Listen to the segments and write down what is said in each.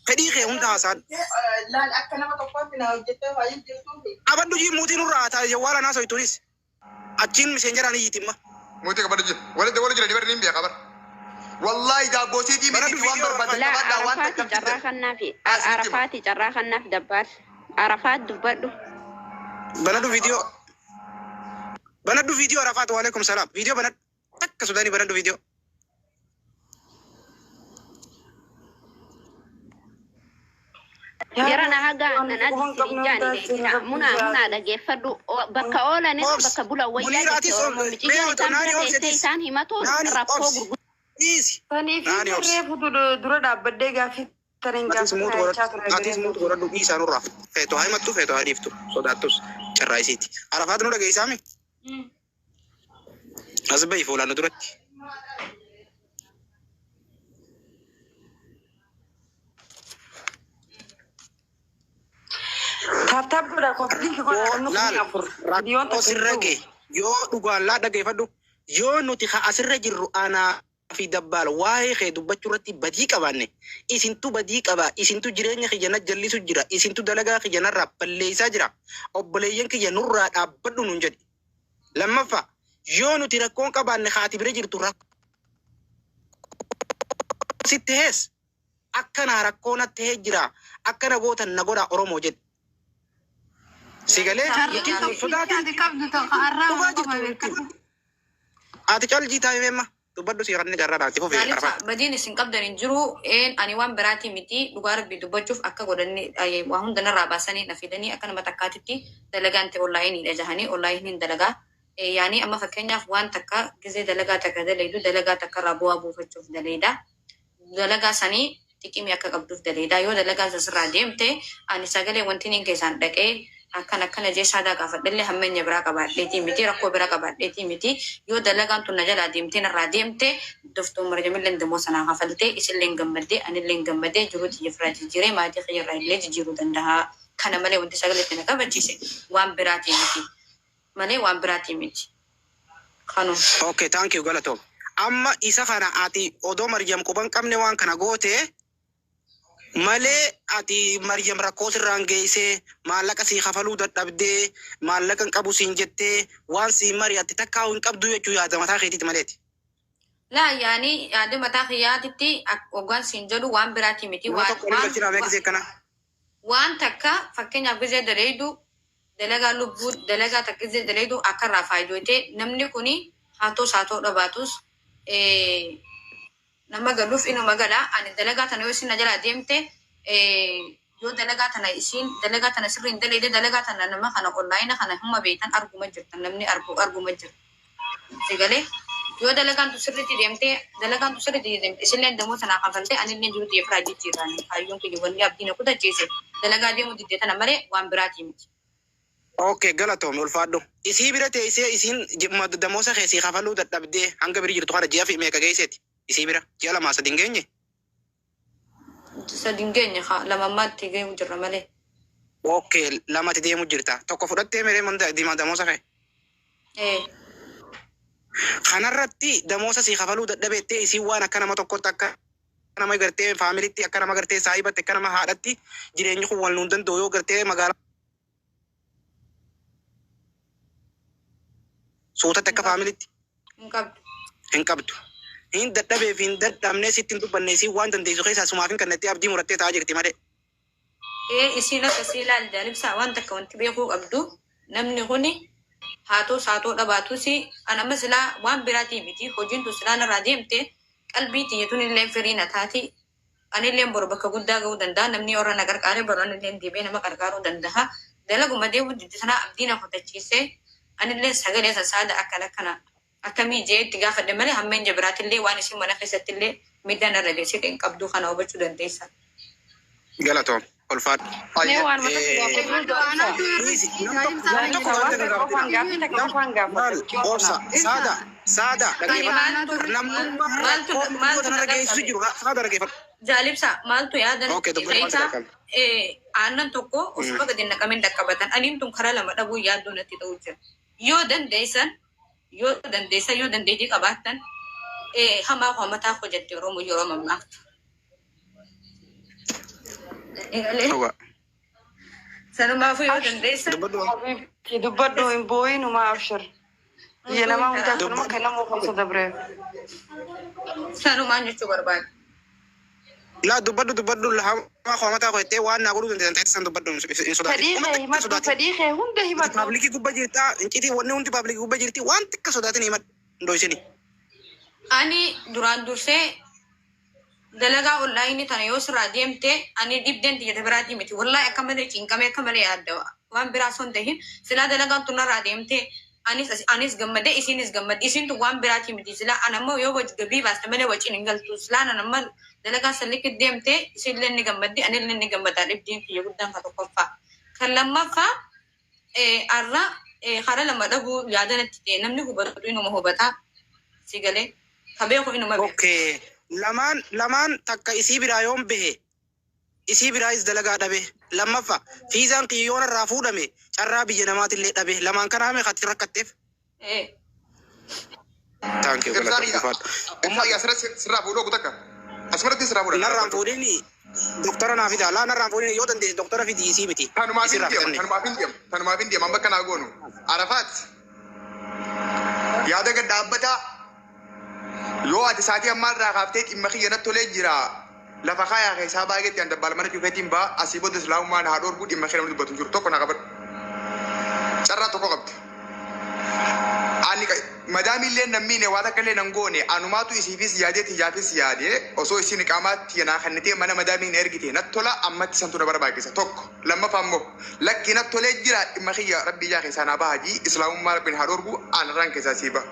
Fedhii kee hunda haasaan. Qabadhu jii muutii nurraa haa jawwaala naa soytuunis. Achiin miseenjaraan iyyitimma. Muutii qabadhu jira. Walitti wali jira dibarri niin beeka bar. Wallaahi daabboo siitii Bara mitiiti waan viidiyoo barbaadan Laa qabaadhaa waan Arafaati takka carraa fiddan. kannaaf As sitti hima. Arafaati carraa kannaaf dabbaal. Arafaat dubbadhu. Banadhu viidiyoo. Banadhu viidiyoo Arafaat waalaikum salaam. Viidiyoo banadhu. Takka Sudaanii banadhu viidiyoo. Yaa Jara na haga waan nan quban adi qabnu siin jaani hundaa ittiin beekita. rabbi Munaa jaa. munaa dhageeffadhu. Bakka oolan irra Obs. bakka bulan wayyaa Muniira jette atis Oromoon. mee Miciyyoon otoo isaan naani bira obsi teessee atis. isaan himatuun Naani rakkoo obsi. gurguddaa. Dhiisi. Sanii fi Naani obsi. reefu dura dhaabbadhee gaaffii taniin Atis gaaffii muutu taa'ichaa godhadhu. ture Atis garee muutu godhadhu dhiisaa nurraa. Feetu haa himattu feetu haa dhiiftu. Sodaattus carraa isiiti. Arafaat nu dhageessaami? As bahi fuulaan nu duratti. Taap taap godha koppii godha Yoo namni laal kumni afur viidiyoon rakkoo takka hin sirra jiru. ga'e yoo dhugaan laa dhageeffadhu yoo nuti ka asirra jirru anaa fi dabbaal waa'ee kee dubbachuu irratti badii qabaanne isintu badii qaba isintu jireenya kiyya na jallisu jira isintu dalagaa kiyya narraa balleessaa jira obboleeyyan kiyya nurraa dhaabbadhu nuun jedhi. Lammaffaa yoo nuti rakkoon qabaanne haati bira jirtu rakkoo sitti hees akkana rakkoo natti hee jira akkana gootan na godha Oromoo jedhi. Si galee Carraan nuti hin tokkichi sodaatin ati qabdu tokko har'aa dhugaa waan qofa jirtu nutti. beekadhu. Ati calgii taa'ee meemma dubbadhu si kanni carraa dhaati fufee Jaalibsa Arafaat. badiin isin qabdan hin jiru. Een ani waan biraatii miti dhugaa rabbii dubbachuuf akka godhanni waa hunda narraa baasanii na fidanii akka nama takkaatitti dalagaan ta'e onlaayiniidha jahanii onlaayiniin dalagaa. Yaanii amma fakkeenyaaf waan takka gizee dalagaa takka dalaydu dalagaa takka irraa bu'aa buufachuuf dalayda. Dalagaa sanii xiqimii akka qabduuf dalayda. Yoo dalagaan san sirraa deemte ani sagalee wanti niin keessaan dhaqee akkan akkana jee saadaa gaafadhellee hammeenya biraa qabaadheetii miti rakkoo biraa qabaadheetii miti yoo dalagaan tun na jalaa deemtee narraa deemte doftoon marjamilleen demoo sanaa kafaltee isilleen gammaddee anilleen gammadee jiruu tiyya ofirraa jijjiiree maatii kiyya irraa illee jijjiiruu danda'a. Kana malee wanti sagaleetti na kabachiise waan biraatii miti malee waan biraatii miti. Kanuma. Okay, thank you galatoom. Amma isa kana ati odoo Maryam quban qabne waan kana goote malee ati Maryam rakkoo sirraan geessee maallaqa sii kafaluu dadhabdee maallaqa hin qabu siin jettee waan sii mari'atte takkaa hin qabdu jechuu yaada mataa keetiiti maleeti. Laa yaani yaada mataa kiyyaatitti hoggaan siin jedhu waan biraatii miti Nama waan tokko waliin waan galchinaa mee gisee akkana. waan takka fakkeenyaaf gizee dalaydu dalagaa lubbuu dalagaa takka gizee dalaydu akka irraa faayidoyte namni kuni haatoos haatoo dhabaatus nama galuuf inuma gala ani dalagaa tana yoo isin na jalaa deemte yoo dalagaa tana isiin dalagaa tana sirriin dalayde dalagaa tana nama kana onlaayina kana huma beektan arguma jirtan namni argu arguma jirta. Sigalee yoo dalagaan tu sirriitti deemte dalagaan tu sirriitti deemte isilleen damoo sanaa kafaltee anilleen jirutti ifraa jijjiirraani kaayyoon kiyya wanni abdii na kutachiise dalagaa deemuu diddee tana malee waan biraatii miti. Okay, galatoome ulfaadhu. Isii bira teessee isiin damoosa kee sii kafaluu dadhabdee hanga bira jirtu kana ji'a fi meeqa geesseeti? Isii bira ji'a lamaa sadi hin geenye? Sadi hin geenye haa lama ammaatti deemu jirra malee. Okay, lamatti deemu jirta. Tokko fudhattee meree manda dimaa damoosa kee? Ee. Kanarratti damoosa sii kafaluu dadhabeettee isiin waan akka nama tokkotti akka nama gartee faamilitti akka nama gartee saahibatti akka nama haadhatti jireenyi kun wal nuun danda'u yoo gartee magaalaa suutatti Hin akka qabdu. faamilitti Hin qabdu. hin qabdu. Hin dadhabee fi hin dadhabnee sitti hin dubbanne isiin waan dandeessu keessaa sumaaf hin kennettee abdii murattee taa'aa jirti malee. Ee isiin akkasii ilaali jaalibsaa waan takka wanti beekuu qabdu namni kuni haatoos haatoo dhabaatus an amma silaa waan biraatii miti hojiin tun silaa narraa deemte qalbii tiyya tun illee firii na taati anilleen boru bakka guddaa ga'uu danda'a namni warra na qarqaare boru anilleen deebi'ee nama qarqaaruu danda'a dalaguma deemuu didde sanaa abdii na kutachiise anillee sagalee san saada akkana akkana akkamii jee itti gaafadhe malee hammeenya biraatillee waan isin mana keessattillee miidhaan irra geessite hin qabdu kana hubachuu dandeessa. Galatoom ulfaadhu. Mee Ayya. waan mata si gaafadhu Dhiisi nam tokko Jaalisa nam waan tokko waan takka takka qofaan gaafatina. gaaffii takka Nam qofaan gaafadha maal michoo obsa tanaaf. saada saada Ani dhageeffadhu. maaltu Namnummaa maaltu rakkoo miidhoo maaltu na tanarra geessisu qaqqabe jiru saada dhageeffadhu. jaalibsa maaltu yaada Okay, natti dubbadhu maal si ta'e qaqqabe? aannan tokko osuma gadi naqameen dhaqqabatan aniin tun karaa lama dhabuu yaaddoo natti ta'u jira. Yoo dandeessan yoo dandeessan yoo dandeettii qabaattan hamaa koo mataa koo jette Oromoo yeroo mammaaktu. Egalee Dhugaa. sanumaafuu yoo dandeessan Dubbadhu. Habiibti dubbadhu hin boo'inumaa abshir. Biyya namaa hundaa kanuma kennamuu qabsa dabreef. Sanumaan jechuu barbaada. Laa dubbadhu dubbadhu hamaa koo mataa koo jettee waan naa godhuu dandeessan ta'e san dubbadhu hin sodaatin. Fedhii Uma kee takka himadhu, sodaatin. fedhii kee hunda himadhu. Public gubbaa jirta incitii wanni hundi public gubbaa jirti waan xiqqa sodaatin himadhu hin dhoysini. Ani duraan dursee dalagaa online tana yoo sirraa deemte ani dhibdeen tiyya biraatii miti. Wallahi akka malee cinqamee akka malee yaadda. Waan biraa osoo hin tahin silaa dalagaan tun narraa deemte anis gammadee isinis gammadde isintu waan biraatii miti. Silaa an ammoo yoo gabii baaste malee waciin hin galtu. Silaa an amma dalagaa sallikki deemte isinillee ni gammaddi anillee ni gammadda dhibdeen kiyya guddaan ka tokkoffaa. Kan lammaffaa arra karaa lama dhabuu yaadanatti ta'e namni hubatu inuma hubataa si galee ka beeku inuma beeka. Okay. Lamaan lamaan takka isii biraa yoon bahe isii biraayis dalagaa dhabe lammaffaa fiizaan kiyyoon irraa fuudhame carraa biyya namaatillee dhabe lamaan kana hame katti rakkatteef. Thank you Ibsaa galata kiyya. ulfaadha. Ibsaa kiyya asirratti sirraa fuudhuu ogu takka. Asumarratti sirraa fuudha. Narraan fuudhini doktora naa fida laa narraan fuudhini yoo dandeesse doktora fidi isii miti. Tanumaaf hin Isirraa deema. fidanne. Tanumaaf hin deema. Tanumaaf hin deema. Amma bakka naa goonu. Arafaat. Yaada gad dhaabbataa. Yoo ati saatii ammaa irraa kaaftee dhimma kiyya natti tolee jira. Lafa kaayaa keessaa baay'eetti an dabbaal mana cufeetiin ba'a asii booda islaamummaan haa dhorku dhimma kee namni dubbatu hin jiru. Tokko naa qabadhu. Carraa tokko qabdi. Ani madaamillee nan miine waan akka illee nan goone anumaatu isiifis yaadee tiyyaafis yaadee osoo isin qaamaatti naa kennitee mana madaamii na ergite natti tola ammatti santu na barbaachisa tokko lammaffaa immoo lakki natti tolee jira dhimma kiyya rabbii ijaa keessaa naa baha islaamummaa rabbiin haa dhorku anarraan keessaa sii baha.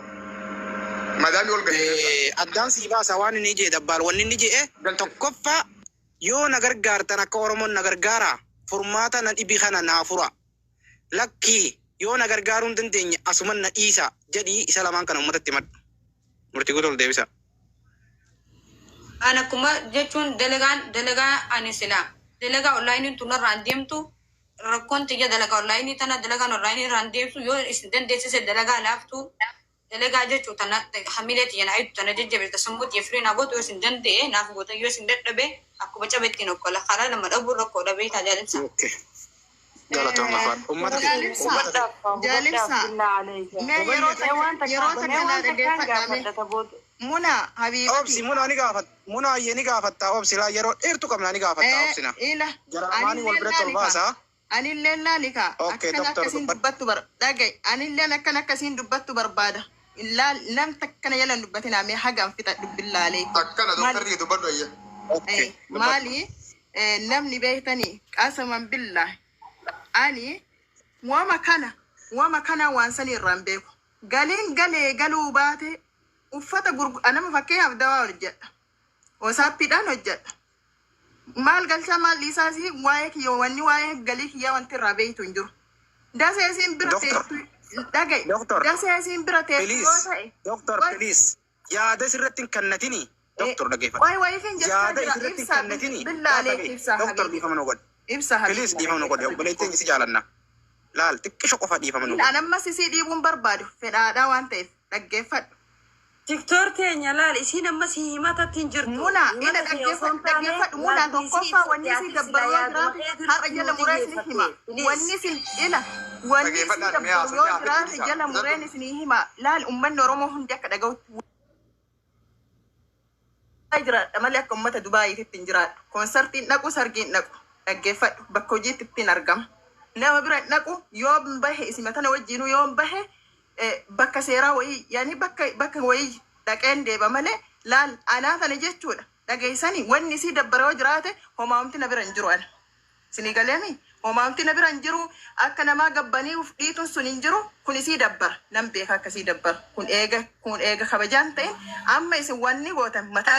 Madaamii ol galchee. Addaan sii baasa waan inni jee dabbaal wanni inni jee tokkoffaa yoo na gargaartan akka Oromoon na gargaara furmaata na dhibi kana naa fura lakkii yoo na gargaaruu hin dandeenye asuman na dhiisa jedhii isa lamaan kana uummatatti himadhu. Murtii guutuu ol deebisa. An akkuma jechuun dalagaan dalagaa ani silaa dalagaa online tun irraan deemtu rakkoon tiyya dalagaa online tana dalagaan online irraan deemtu yoo isin dandeessise dalagaa laaftuu dalagaa jechuu tana hamilee tiyya na ayitu tana jajjabeessa sammuu tiyya firii naa gootu yoo isin danda'e naaf goota yoo isin dadhabe akkuma cabetti okkola karaa lama dhabuu rakkoo dhabee tajaajilsa. Okay. Galatoon afaan. Uummata Jaalibsa. uummata Jaalibsa. Mee yeroo takka yeroo takka naa dhaggeeffadhaa mee. Muna habiibati. Obsi muna ni gaafat muna ayyee ni gaafatta obsi laa yeroo dheertuu qabna ni gaafatta obsina. Ila. Jaramaanii wal biratti ol baasaa. Anillee laalika. Okay, Akkan doctor, akkasiin dubbadhu. dubbattu bar dhaga'i. Anilleen akkan akkasiin dubbattu barbaada. Laal nam takkana jala hin dubbatinaa mee hagam fixa dubbillaalee. Akkana doktarri dubbadhu ayya. Okay. Dubbadhu. Maali namni beektanii qasaman billaa ani wama kana waan sani irraan beeku. Galiin galee galuu baate uffata gurgu nama fakkeenyaaf dawaa hojjedha. Osaappiidhaan hojjedha. Maal galchaa maal dhiisaas waa'ee kiyya wanni waa'ee galii kiyyaa wanti irraa beektu hin jiru. Dasee isiin bira Doctor. teettu dhaga'i. Doctor. Dasee isiin bira teettu yoo Please. ta'e. Doctor Waay- please. Yaada sirratti hin kannatini. Doctor dhaggeeffadhu. Waay waayifin jechaa Yaada jira isirratti hin ibsaa kannatini. billaalee ibsaa Doctor habiibi. dhiifama nu godhi. Ibsa Please habiibi. dhiifama nu godhi. Obboleettiin si jaalanna. Laal xiqqisho qofa dhiifama nu godhi. An ammas isii dhiibuun barbaadu fedhaadhaa waan ta'eef dhaggeeffadhu. Tiktoor teenya laal isiin amma si himatatti hin jirtu. Muna ila dhaggeeffadhu dhaggeeffadhu muna tokkoffaa wanni isii dabbaru yoo jiraate har'a jala muree isin hima. Wanni isin ila wanni isin Dhaggeeffadhaan mee dabbaru yoo haasofni jiraate haasofni jala isaa. mureen isinii hima. Laal uummanni Oromoo hundi akka dhaga'utti jiraadha malee akka uummata Dubaayiitti hin jiraadhu. Koonsartiin dhaqu sargiin dhaqu dhaggeeffadhu bakka hojiitti ittiin argama. Nama bira hin dhaqu yoo bahe isima tana wajjinuu yoo bahe bakka seeraa wayii yaani bakka bakka wayii dhaqeen deeba malee laal anaa tana jechuudha. Dhageessanii wanni isii dabbara yoo jiraate homaamti na bira hin jiru ana. Isinii galeemi homaamti na bira hin jiru akka namaa gabbanii uf dhiituun sun hin jiru kun isii dabbara nan beeka akkasii dabbara kun eega kabajaan ta'in amma isin wanni gootan mataa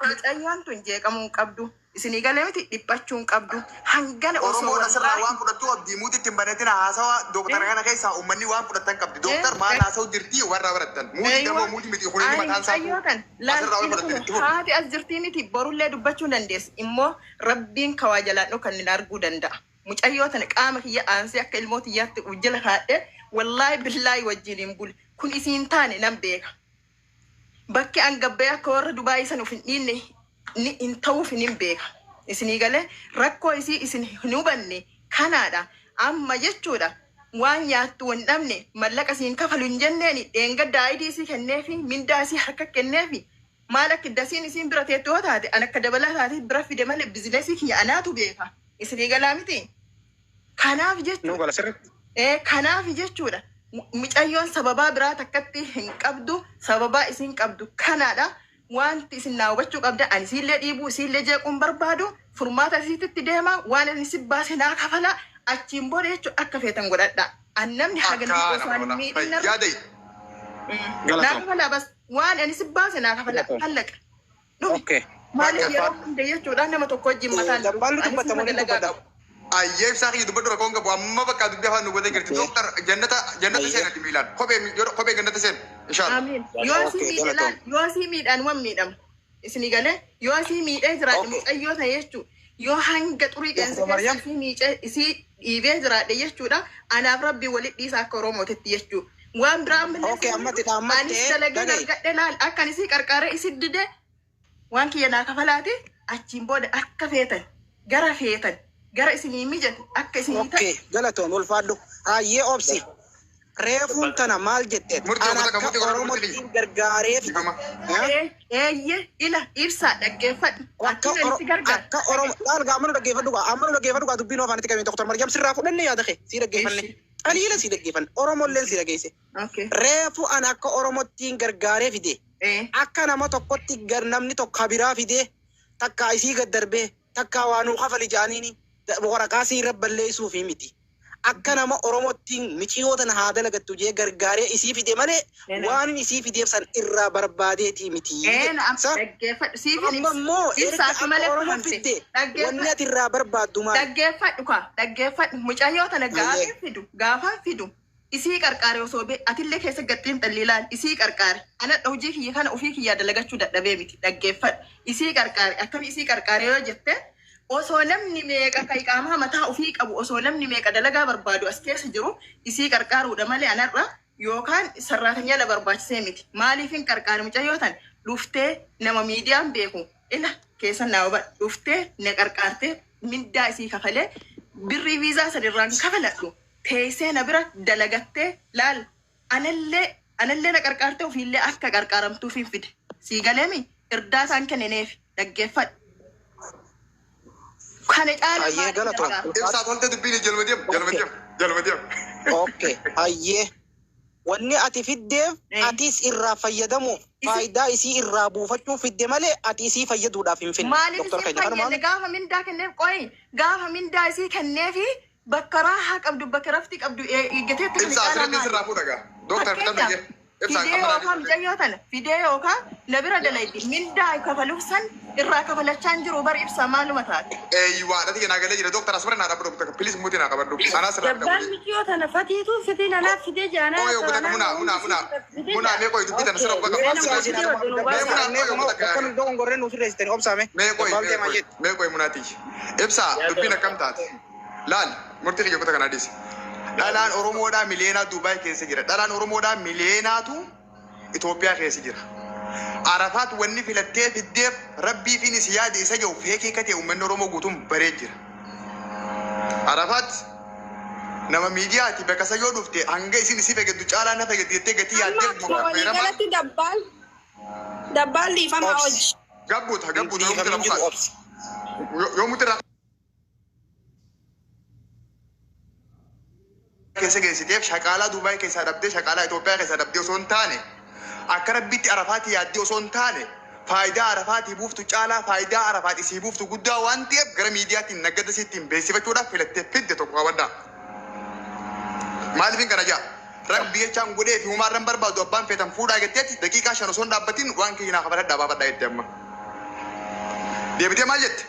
mucayyoon tun jeeqamuu hin qabdu isinii galee miti dhiphachuu hin qabdu hangana osoo Oromoon asirraa wallaahi waan fudhattu abdii muutii hin banatin haasawa doktara kana keessaa uummanni waan fudhatan qabdi. Doktar maal haasa'u jirti warra barattan. Muutii dammoo muutii miti kun inni mataan isaa mucayyoo tan asirraa waan fudhatan itti fufu. haati as jirtii miti borullee dubbachuu hin dandeessi immoo rabbiin kawaa jalaan kan inni arguu danda'a. Mucayyoo tana qaama kiyya aansee akka ilmoo tiyyaatti jala kaadhe wallaahi billaahi wajjin hin bule kun isiin taane nan beeka. Bakki an gabbee akka warra Dubaayii sana of hin dhiinne ni hin ta'uuf hin beeka. Isinii galee rakkoo isii isin hin hubanne kanaadha. Amma jechuudha waan nyaattu hin dhabne, mallaqa isiin kafalu hin jenneeni, dheengadda ayidii isii kenneefi, mindaa isii harka kenneefi. Maal akka dasiin isiin bira teettu yoo taate, an akka dabalaa taate bira fide malee bizinesii kiyya anaatu beeka. Isinii galaa miti? Kanaaf Nu jechuudha. gala sirriitti. Kanaaf jechuudha. Mucayyoon sababaa biraa takkatti hin qabdu, sababaa isin qabdu kanaadha. Wanti isin naa hubachuu qabda, ani isiillee dhiibuu isiillee jeequun barbaadu, furmaata isiititti deema, waan inni si baase naa kafala, achiin booda jechuun akka feetan godhadha. An namni haga namni Akkaana osoo hin bola. miidhin narra Yaadai. naa Galatoom. kafala bas, waan ani si baase naa kafala Galatoom. hallaqa. Dhume Okay. maaliif yeroo hunda jechuudha nama tokko wajjin mataan Dabbaalli anis dubbata nama moo ni dalagaa dubbata? qabu. Ayyee, ibsaa kiyya dubbadhu, rakkoon qabu amma bakka dubbii afaan nu godhee jirti. Okay. Dooktar jannata jannata Ayyee. seenati miilaan. Kophee kophee jannata seen. Inshallah. Amiin. Yoo asii Okay, miidhe galatoom. laal, yoo asii miidhaan wan miidhama. Isinii galee yoo asii miidhee jiraadhe Okay. mucayyoo ta'e jechuudha. Yoo hanga xurii qeensa Doktor keessa Maryam. isii miicee isii dhiibee jiraadhe jechuudha. Anaaf rabbii walitti dhiisa akka Oromootitti jechuudha. Waan biraa ammallee Okay, isin ammatti jedhu, dhaammattee anis dalageen dhaga'i. argadhe laal akka ani isii qarqaaree isii dide waan kiyya naa kafalaati, achiin booda akka feetan gara feetan gara isinii mijate akka isinii ta'e. Okay, galatoom, ulfaadhu. Hayyee, obsi. Reefuun tana maal jetteet? Murtii An obbota akka murtii godha murtii. Oromootiin gargaaree fide. Ifama. Eh? Eeyye, ila ibsaa, dhaggeeffadhu. Akka Akkiin ani Oro si gargaara. akka Oromo laal gaa amma nu dhaggeeffadhu gaa, amma nu dhaggeeffadhu gaa, dubbiin afaanitti qabee Doktor Maryam sirraa fudhanne, yaada kee sii dhaggeeffanne. Ishi. Qaliila sii dhaggeeffanne. Oromolleen sii dhageesse. Okay. Reefu an akka Oromottiin gargaaree fide. Akka nama tokkotti gar namni tokko biraa fidee takka isii gad darbee takka waa nuu kafali jaaniini waraqaa sii irra balleessuufi miti. Akka nama Oromottiin miciyoo tana haa dalagattu jee gargaaree isii fide malee waan isii fideef san irraa barbaadeetii miti. Sa Dhaggeeffadhu. Siifin amma ibsa. immoo Ibsa erga akka akka malee Oromoo fahamte. fidde wanni Dhaggeeffadhu. ati irraa barbaaddu maali? Dhaggeeffadhu kaa. Dhaggeeffadhu. Mucayyoo tana Ayyee. gaafa fidu, gaafa fidu. Isii qarqaare osoo bee atillee keessa gattiin xalli ilaali. Isii qarqaare. Anadha hojii kiyya kana ofii kiyyaa dalagachuu dadhabee miti. Dhaggeeffadhu. Isii qarqaare. Akkami isii qarqaare yoo jette, osoo namni meeqa kan qaamaa mataa ofii qabu, osoo namni meeqa dalagaa barbaadu as keessa jiru, isii qarqaaruudha malee anarra yookaan sarraatanyaa la barbaachisee miti. Maaliif hin qarqaare? Mucayyoo tan dhuftee nama miidiyaan beeku ila keessa naa hubadhu, dhuftee na qarqaartee, mindaa isii kafalee, birrii viizaa sanirraan kafaladhu, teessee na bira dalagattee laal, anallee na qarqaartee ofiillee akka qarqaaramtuuf hin fide. Sii galeemi irdaataan kennineef, dhaggeeffadhu. Kana caala Hayyee, maaliif galatoom. gargaara? Ibsaa tolte dubbiin jalma deem jalma Okay. deem jalma deem. Okay. Hayyee. Wanni ati fiddeef atis irraa fayyadamuuf faayidaa isii irraa buufachuuf fidde malee ati isii fayyaduudhaaf hin finne. Maaliif Doktor isiin keenya kanuma. fayyadne? Gaafa mindaa kenneef, qoyi, gaafa mindaa isii kenneefi bakka raahaa qabdu, bakka rafti qabdu eeggateetti kana Ibsaa caalaa asirratti maali? sirraa fuudha gaa. Dooktar fitan Fakkeenyaaf dhaggee. Ibsaa fidee yookaan mucayyoo tana fidee yookaan na bira dalaydi mindaa kafaluuf san irraa kafalachaa hin jiru bar, ibsaa maaluma taate. Eeyyuwaa dhati naa galee jira. Dooktar asirra naa dhaabbatu doktar. Please muti naa qabadhu. Anaa sirraa Dabbaan miciyoo tana fatiitu fitii nanaaf fidee jaanaa. Qoy obbo Takka munaa munaa munaa munaa mee qoy dubbii tana sirra obbo Mee Takka. obsaa isin Mee munaa qoy obbo Takka. Akka nu dogongorree nu sirreessitanii obsaame. Mee qoy Dabbaal mee deemaa qoy jettu. mee qoy munaati. Ibsaa, dubbiin akkam taate? Laal, murtii kiyya kutaa kana dhiisi. Dhalaan Oromoodhaa miliyeenaa Duubaay keessa jira. Dhalaan Oromoodhaa miliyeenaatu Itoophiyaa keessa jira. Arafaat wanni filattee fiddeef rabbii fi si yaade isa jiru feekee katee uummanni Oromoo guutuun baree jira. Arafaat nama miidiyaati, bakka isa yoo dhufte hanga isin isii fayyaddu caalaa na fayyaddu jettee gatii Amma yaaddeef akkuma waliigalatti dabbaal dabbaal dhiifamaa Obsi. hojii. Gabbuuta gabbuuta yoo Dhiifamni muti jiru rafukaas. obsi. Yoo muti irraa keessa geessiteef shaqaalaa Duubaay keessaa dhabdee, shaqaalaa Itoophiyaa keessaa dhabdee osoo hin taane, akka rabbitti Arafaatii yaaddee osoo hin taane, faayidaa Arafaatii buuftu caalaa faayidaa Arafaat isii buuftu guddaa waan ta'eef gara miidiyaatiin naggada isiittiin beeksifachuudhaaf filattee fidde, tokko qabadhaa. Maaliif hin kana jaa? Rabbi jechaan godhee fi humaarran barbaadu abbaan feetan fuudhaa jetteetti daqiiqaa 5 osoo hin dhaabbatin waan kiyya naa kafaladhaa baafadhaa jette amma. Deebitee maal jette?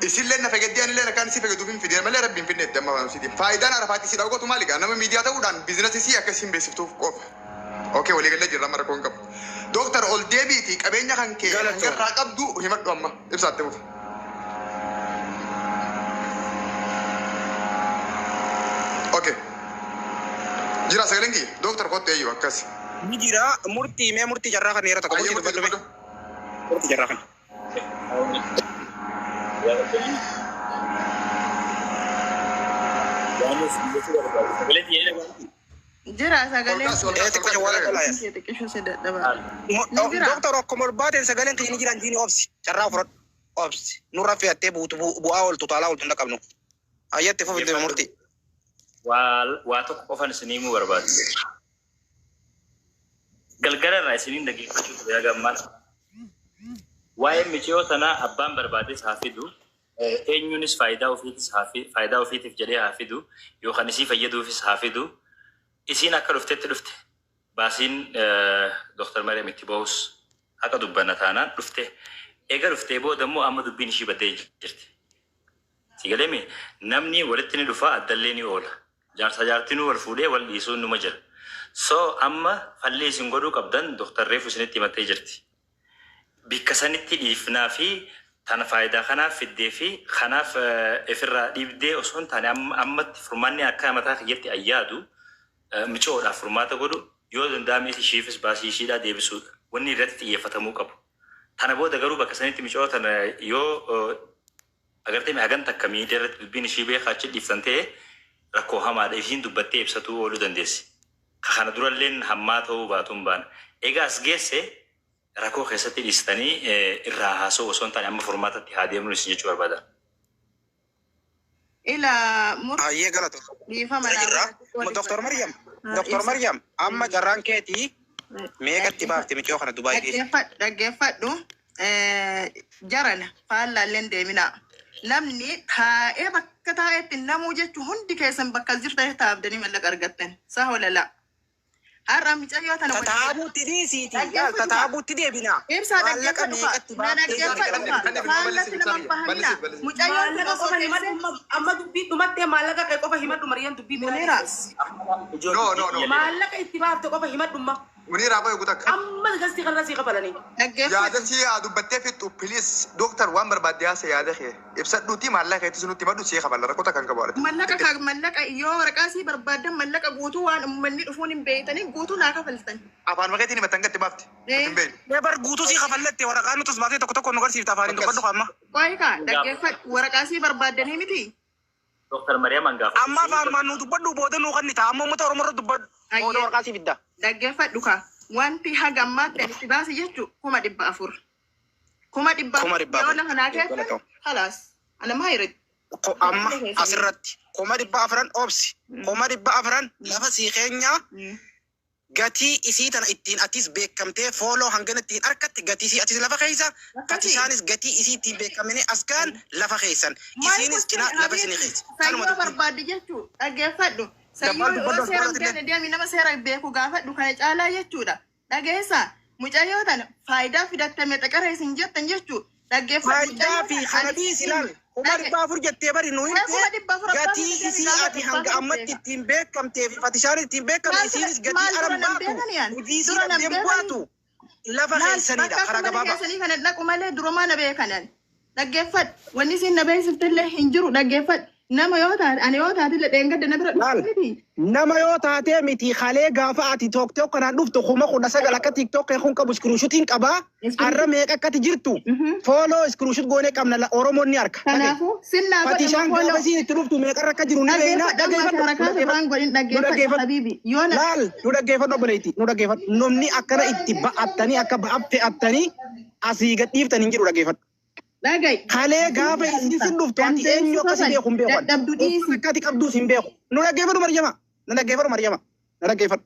Isillee na fayyadee anillee akkaan isii fayyaduuf hin fidee malee rabbi hin finne jette amma waan Faayidaan Arafaatti isii dhawwatu maali gaa? Nama miidiyaa ta'uudhaan biizinasii isii akka isiin beeksiftuuf qofa. Okay, waliigallee jirra, amma rakkoo hin qabu. Dooktar, ol deebiiti qabeenya kan kee Galatoom. hanga irraa qabdu himadhu amma ibsaatti fufa. Okay. Jira sagaleen kiyya. Dooktar, kottu eeyyuu akkas. Ni jira murtii, mee murtii jarraa kan yeroo takka Ayyee murtii murtii dubbadhu mee. dubbadhu. Murtii jarraa kana. Jira sagaleen. Doktor akkuma ol baateen sagaleen keenya jiran jiini obsi. Carraa fudhadhu. Obsi. Nurra fe'attee bu'aa ooltu taalaa ooltu hin qabnu. Ayyatti fufitti murtii. Waa tokko qofan isinii himuu barbaadu. Galgala irraa isiniin dhaggeeffachuu ture haga ammaa. Waa'ee miciyoo tanaa abbaan barbaades haa fidu. Eenyuunis faayidaa ofiitis haa faayidaa ofiitiif jedhee haa fidu yookaan isii fayyaduufis haa fidu. Isiin akka dhuftetti dhufte. Baasiin Dooktar Mariam itti bahus haqa dubbanna taanaan dhufte. Eega dhuftee booda immoo amma dubbiin ishii baddee jirti. Sigalemi namni walitti ni dhufa, addallee ni oola. Jaarsa jaartinuu wal fuudhee wal dhiisuun numa jira. So amma falli isin godhuu qabdan Dooktar Reefu isinitti himattee jirti. Bikka sanitti dhiifnaa fi tana faayidaa kanaaf fiddee fi kanaaf ifirraa dhiibdee osoo hin taane, ammatti furmaanni akka mataa kiyyatti ayyaadu micoodhaaf furmaata godhu yoo danda'ame ishiifis baasii ishiidhaa deebisuudha. Wanni irratti xiyyeeffatamuu qabu. Tana booda garuu bakka sanitti micoo tana yoo agartee hagan takka miidiyaa irratti dubbiin ishii beekaa achi dhiiftan ta'e rakkoo hamaadha. Ishiin dubbattee ibsatuu ooluu dandeessi. Kana duralleen hammaa ta'uu baatuun baana. Egaa as geesse rakkoo keessatti dhiistanii irraa haasa'u osoo hin taane amma furmaatatti haa deemnu isin jechuu barbaada. Ila mur Ayyee galatu. Dhiifama. Jirra. Doktor Maryam. Doktor Maryam amma carraan keetii meeqatti baafte micoo kana Dubaay keessa? Dhaggeeffadhu, dhaggeeffadhu. Jarana faallaalleen deeminaa. Namni taa'ee bakka taa'etti namuu jechuun hundi keessan bakka jirtan taa'abdanii mallaqa argattan. Saa holalaa. Har'a micayyoo tana Tataabuutti dhiisiiti. Tataabuutti deebinaa. Ibsaa Maallaqa dhaggeeffadhu meeqatti na baaftee? Dhaggeeffadhu, faallatti nama hin bahamina. Mucayyoon tana Maallaqa osoo qofa teessee himadhu, amma dubbii dhumattee maallaqa kee qofa himadhu, Mariyaan dubbii biraa Muniira. dhiisi. No, no, no. Maallaqa itti baafte qofa himadhu amma. Muniira qoy guutakka. Amma gastii kanarra sii kafalanii. Dhaggeeffadhu. Yaada si yaa dubbattee fixxu, please. Doctor, waan barbaadde haasa, yaada kee. Ibsadhuuti maallaqa keetti sunutti himadhu, sii kafalla, rakkoo takka hin qabu. Mallaqa ka mallaqa yoo waraqaa sii barbaadan mallaqa guutuu waan uummanni dhufuun hin beeytanii guutuu naa kafaltan. Afaan makeetiin himattan gatti baafte. Eh. Hin beeknu. Mee bar guutuu sii kafallatte, waraqaa nuti as baaftee tokko tokko nu garsiifta, afaaniin dubbadhu amma. Qoy kaa dhaggeeffadhu, waraqaa sii barbaaddanii miti. Dooktar Mariam hangafa. Amma afaanumaan nu dubbadhu, booda nuu kannita, amma uummata Oromoo irra dubbadhu. Booda Ayyee. waraqaa sii fidda. Dhaggeeffadhu kaa, wanti haga ammaatti ani itti baase jechuun 400,000. 400,000 400,000. Yoo lafa naa keessa halaas ana maa hirit. Amma asirratti 400,000 obsi. 400,000 lafa sii keenyaa gatii isii tana ittiin atis beekamtee follow hangana ittiin argatte, gatii isii atis lafa keessa, gatii isaanis gatii isii ittiin beekamanii as gaan lafa keessan, isiinis cinaa lafa isinii keessa. Kanuma Sayyoo dubbiin. Barbaadde jechuu dhaggeeffadhu. Sayyoo Dabbaan dubbadhu yoo as seera hin boodatti illee. beekne deemi nama seera beeku gaafadhu kana caalaa jechuudha. Dhageessa, mucayyoo tana faayidaa fidattame xaqara isin jettan jechuu dhaggeeffadhu. Faayidaa fi kana dhiisi, ilaal, 400,000 jettee bari nu himte, 400,000 abbaa gatii fedhe isii gaafa ati abbaa hanga fedhe ammatti beeka. ittiin beekamtee fi fatishaan ittiin beekame, Maal isiinis gatii maal dura aran nan baatu beekan yaan hojii isii dura nan dhabdeen beekani. bu'aatu lafa Maal keessanidha bakka karaa akka mana gabaabaa. keessanii kana dhaqu malee durumaa na beekanan. Dhaggeeffadhu. Wanni isin na beeksiftellee hin jiru, dhaggeeffadhu. Nama yoo taate, ani yoo taatellee dheengadda na bira Laal dhuftu miti. Nama yoo taatee miti, kalee gaafa ati TikTok kanaan dhuftu 19,000 akka TikTok kun qabu screenshotiin qabaa. Arra meeqa akkati jirtu follow screenshot goonee qabna, Oromoon ni arka. Dhagaye. Kanaafuu sinnaa godhama Fatishaan gaafa follow. isiin itti dhuftu meeqarra akka jiru ni beekna. Dhaggeeffadhu, amma Dhaggeeffadhu. Nu harakaata dhaggeeffadhu. biraan godhin Nu dhaggeeffadhu dhaggeeffadhu. habiibi. Yoo na Laal, nu dhaggeeffadhu obboleetti, nu dhaggeeffadhu. Namni akkana itti ba'attanii akka ba'aa fe'attanii asii gad dhiiftan hin jiru, dhaggeeffadhu. Dhagayi. Kalee gaafa isin sin dhuftu ati eenyu Dandeessisa akkasi san beeku hin beeku. dadhabdu dhiisi. Uffata akkati qabduus hin beeku. Nu dhaggeeffadhu Maryama. Nu dhaggeeffadhu Maryama. Nu dhaggeeffadhu.